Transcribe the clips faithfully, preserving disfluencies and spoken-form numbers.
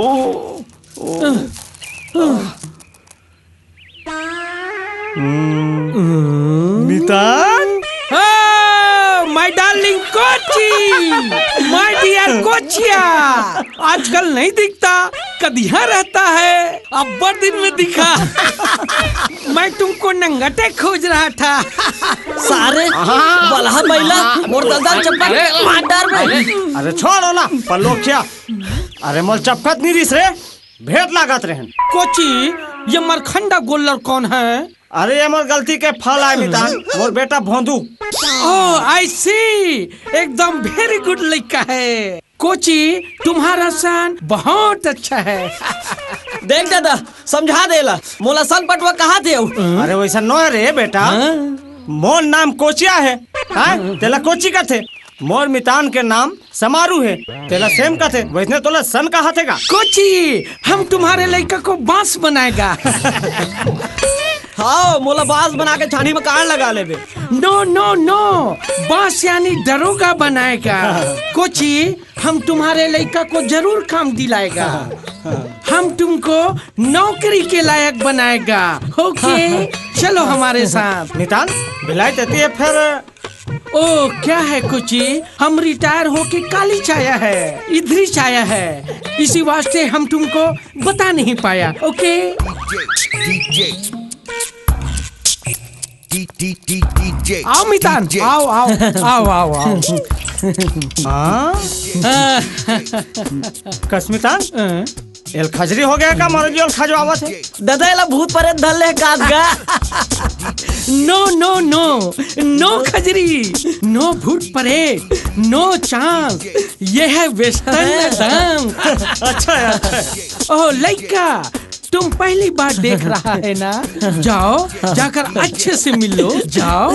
ओ, ओ। हम्म। मितान? ओ, my darling Kochi, my dear कोचिया, आजकल नहीं दिखता, कदिया रहता है, अब्बड़ दिन में दिखा। मैं तुमको नंगटे खोज रहा था। सारे बलहा बैला, मोर दलदल चप्पल मार डार बे। अरे छोड़ ओला, पल्लोखिया। अरे मोर चपकत नहीं रिस रे, भेंट लागत रहन। कोची, ये मरखंडा गोल्लर कौन है? अरे ये मोर गलती के फल आय मितान, मोर बेटा भोंदू। Oh, I see, एकदम very good लइका है। कोची, तुम्हारा सन बहुत अच्छा है। देख दादा, समझा देला, मोला सन पटवा कहा थे। अरे वैसा नो है रे बेटा, हाँ? मोर नाम कोचिया है, हाँ? तेला कोची कथे, मोर मितान के नाम समारू है, तेला सेम कथे, वैसने तोला सन कहा थे का? कोची, हम तुम्हारे लइका को बांस बनाएगा। हाँ, मोला बांस बना के छानी में कान लगा लेबे। No, no, no, बांस यानी दरोगा बनाएगा। कोची, हम तुम्हारे लइका को जरूर काम दिलाएगा। हम तुमको नौकरी के लायक बनाएगा। ओके, चलो हमारे साथ। मितान, भिलाई तेती है फिर। ओ, क्या है कोची, हम रिटायर होके कालीच आया है, इधरिच आया है, इसी वास्ते हम तुमको बता नहीं पाया। ओके? आओ मितान, आओ, आओ, आओ, आओ, आओ। हाँ? कस मितान? हाँ? एल खजरी हो गया का? मरल जो एल खजवावत है। दादा, एला भूत परेत धर ले काद गा। No, no, no, no खजरी, no भूत परेत, no chance। ये है western dance। अच्छा है, अच्छा है। ओ लइका, तुम पहली बार देख रहा है ना? जाओ, जाकर अच्छे से मिल लो, जाओ।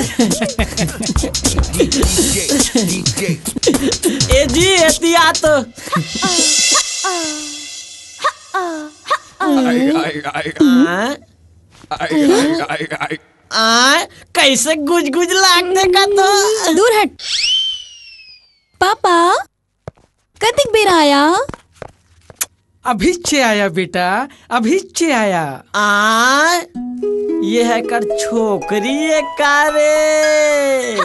ए जी, एती आ तो। हाँ? आ, कैसे गुजगुज लागथे का तो? दूर हट। पापा, कतिक बेर आया? अभिच्चे आया बेटा, अभिच्चे आया। आ, ये है कर छोकरी है का रे?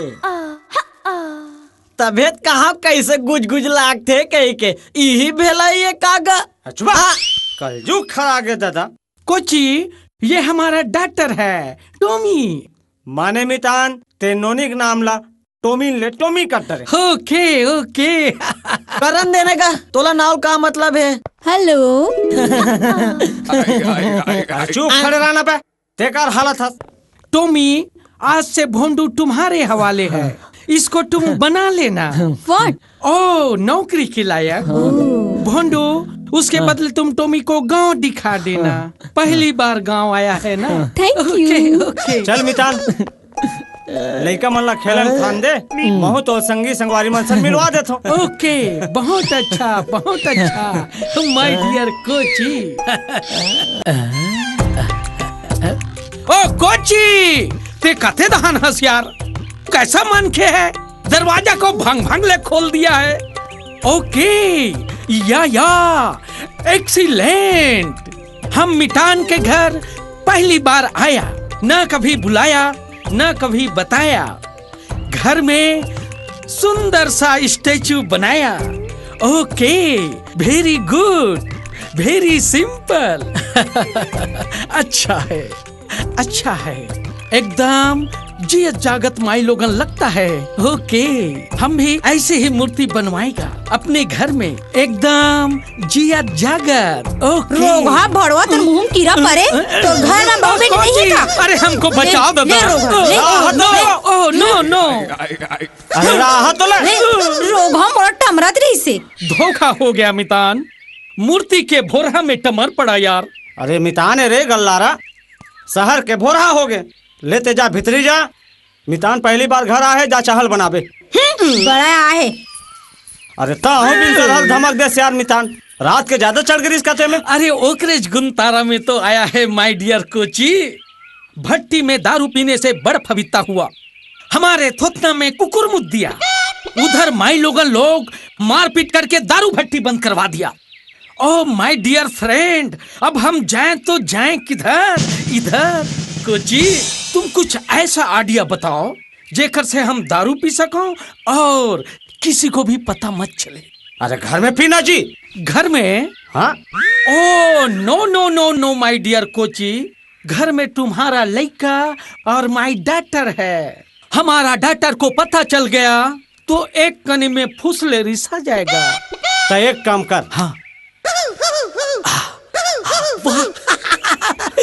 तभे त कहा कैसे गुजगुज लागथे कही के, इही भेला ये का गा? चुप। आ। कलजुग खड़ा गे दादा। कोची, ये हमारा डॉक्टर है, टॉमी। माने मितान, ते नोनी के नाम ला टोमिन ले टोमी कट डरे। ओके, ओके। करन देने का, तोला नाव का मतलब है? हेलो। अरे चुप खड़े रहना बे, तेकर हालत हस। टोमी, आज से भोंडू तुम्हारे हवाले है, इसको तुम बना लेना। What? ओ, नौकरी के लायक। भोंडू, उसके बदले तुम टोमी को गांव दिखा देना। पहली बार गांव आया है ना? Thank you। ओके, ओके। चल मितान, लइका मन ला खेलन ठान दे, महूं तो संगी संगवारी मन से मिलवा देथो। ओके, बहुत अच्छा, बहुत अच्छा, my dear कोची। ओ कोची, ते कते दहान हस यार, कैसा मनखे है, दरवाजा को भंग भंग ले खोल दिया है। ओके, या या, एक्सीलेंट। हम मितान के घर पहली बार आया, ना कभी बुलाया, ना कभी बताया। घर में सुंदर सा स्टैचू बनाया। ओके, very good, very simple। अच्छा है, अच्छा है, एकदम जियत जागत माई लोगन लगता है। ओके, हम भी ऐसे ही मूर्ति बनवाएगा अपने घर में, एकदम जियत जागत। ओके। रोगहा भड़वा, तोर मुंह में कीरा परे, तोर घर में बहू बेटी नहीं है का? अरे हमको बचाओ दादा। ले रोगहा, ले। ओह नो, ओह नो, नो। अरे राहत तो ले। रोगहा मोर टमरत रहिसे। धोखा हो गया मितान, मूर्ति के भोरहा में टमर पड़ा यार। अरे मितान है रे गल्लारा, शहर के भोरहा हो गए। ले ते जा भीतरी जा, मितान पहली बार घर आहे, जा चाहल बनाबे। बड़ा आहे। अरे ता हो बिन सरहल धमक देस यार मितान, रात के ज्यादा चढ़ गिरिस कथे में। अरे ओकरेच गुन तारा में तो आया है my dear कोची। भट्टी में दारू पीने से बड़ फबित्ता हुआ, हमारे थोथना में कुकुर मुत दिया। उधर माई लोगन लोग मारपीट करके दारू भट्टी बंद करवा दिया। Oh my dear friend, अब हम जाएं तो जाएं किधर? इधर। कोची, तुम कुछ ऐसा आइडिया बताओ जेकर से हम दारू पी सको और किसी को भी पता मत चले। अरे घर में पीना जी। घर में? हाँ। Oh no no no no my dear Kochi, घर में तुम्हारा लड़का और my daughter है। हमारा daughter को पता चल गया तो एक कनी में फुसले रिसा जाएगा। तो एक काम कर। हाँ।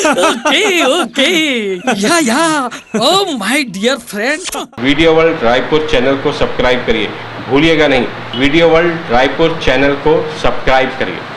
Okay okay, yeah yeah, oh my dear friend। Video world Raipur channel को सब्सक्राइब करिए, भूलिएगा नहीं, वीडियो वर्ल्ड रायपुर चैनल को सब्सक्राइब करिए।